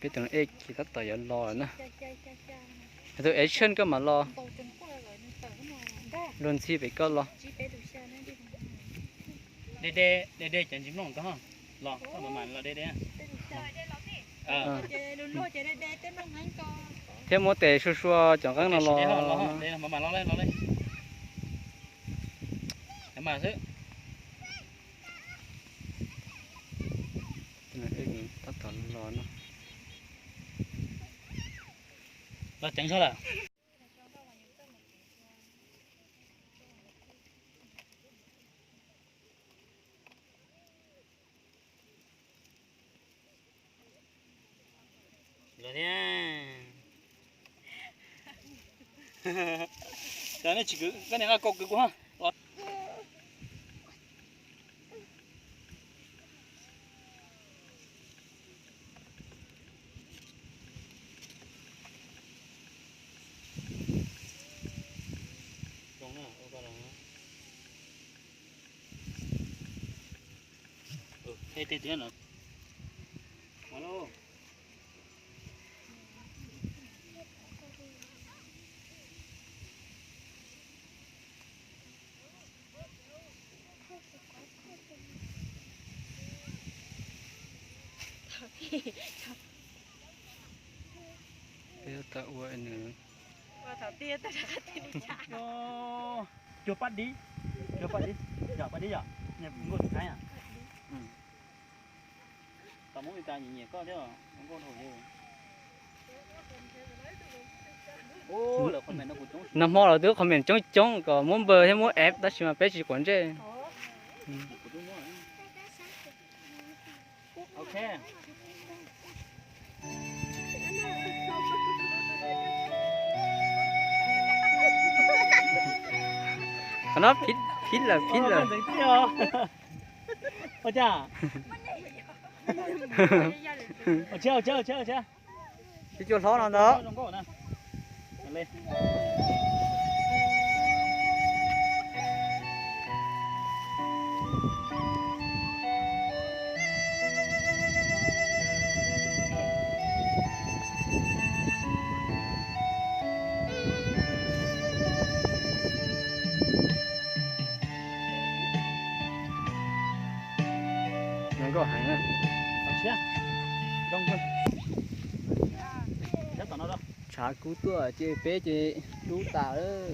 Peb tus ej ces tab tom yuav los na. Tus action koj mam los. Luag ntxhi pem koj los. De de de de cov ntsis mloog koj los, koj mam mam los de de. Thiab muab tes sua sua cov nqeeb no los. Mam mam los los xwb. Tab tom los no. Los ceev zog lawm. Los thiab. Cov nej tsis kwv, koj niam nqa koj kwv kuv ha. Los. Peb tab ua nws. Cuag pab dib, cuag pab dib, yog pab dib yom, nkauj tsis khaib. Tau muab ib tas nyiam nyiam koj thiab, nkauj dhau yus. Nag hmo los twb comment coob coob kom muab npawg thiab muab app tab sis mas peb tsis quav ntsej. Qhov no phib lawm, phib lawm. Ua cas? Ua tsia, ua tsia, ua tsia, ua tsia. Tsis cuag hlob no ntag. Zoo nkauj heev na. Tshav kub tuaj ces peb ces dub tas lawm.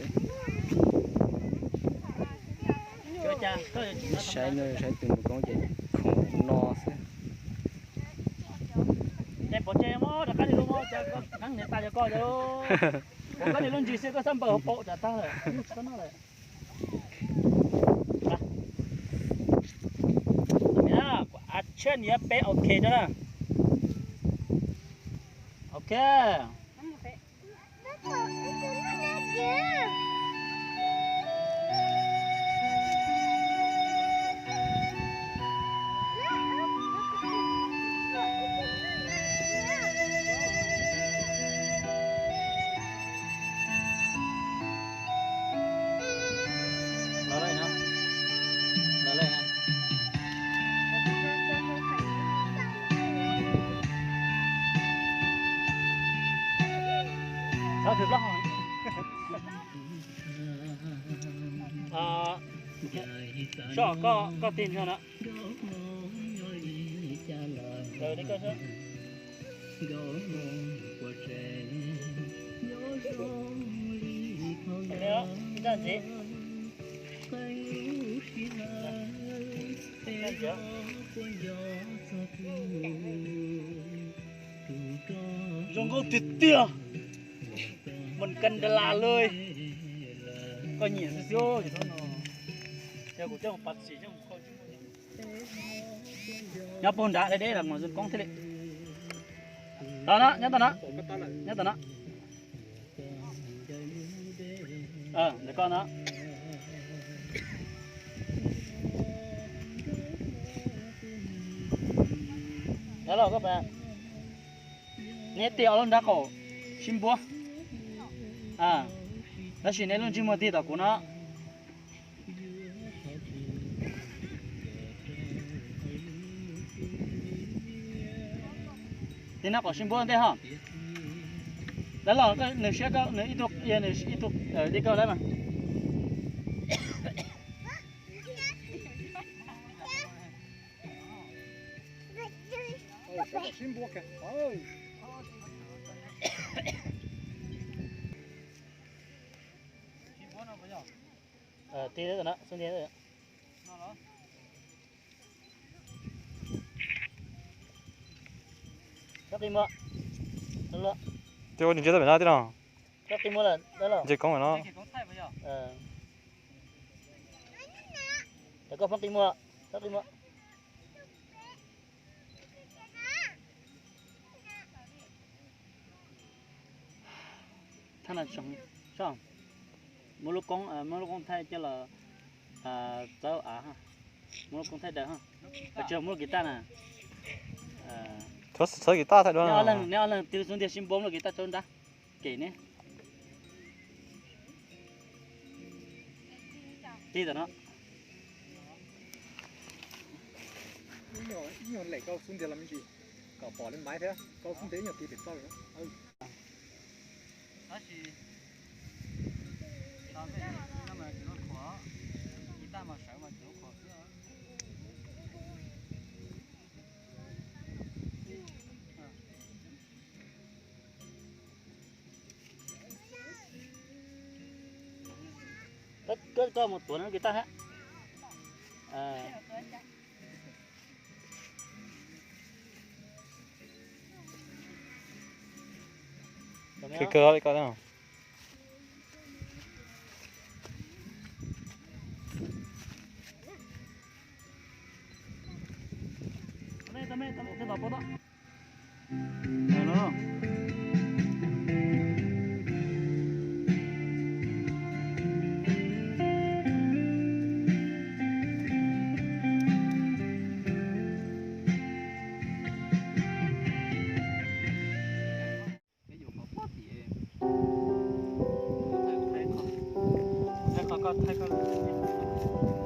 Saib no, saib tus mus koob ces khoom no xwb. Pov tseg mog, rov qab li lub mog, koj niam tas yog koj, koj niam lub ntsis xwb koj xab npawg hauv paus tsam tag lawm, tsis tau noj lawm. Action, yog peb ok rau na. Ok. Soj, koj tig no na. Zoo nkauj tiag tiag. Mandala lawm. Koj nyiam xwb xwb. Nyob puag nrad deb deb los mus zoo nkauj thiaj li. Tau no, nyob tau no. Nyob tau no. Ntawm koj no. Neb tig ob lub nrab qaum sib npuab. Tab sis neb lub ntsej muag tig tom kuv no. Tig no kom sib npuab ntej ho. Dab laug, nws siab koj, nws ib tug, nws ib tug, ib koj lawm mas. Tig no xub ntiag. Txhob qi muag. Tib ua ntsia tau pem no tib no. Txhob qi muag lawm. Ntsia koob no. Koj phob qi muag, txhob qi muag. Thaj no tsoom, muab lub koob, muab lub koob thaij coj los txawb av, muab lub koob thaij daws, tsis muab lub kiv taj na. Txawb kiv taj thaij dua. Neb ob leeg tig xub ntiag sib npuab muab lub kiv taj tso nrab kem ne. Tig tam no. Ib nyuag lem koj xub ntiag los me ntsis, kom pom li maiv thiab, koj xub ntiag ib nyuag tig pem toj. Tab sis no mas tsis lub qhuav, kiv taj mas sawv mas tsis lub qhuav xwb. Koj mus tuav no kiv taj thiab. Khwv kawg li koj. Peb yuav qhov pob tim, thaij qhov koj thaij koj lub tsev.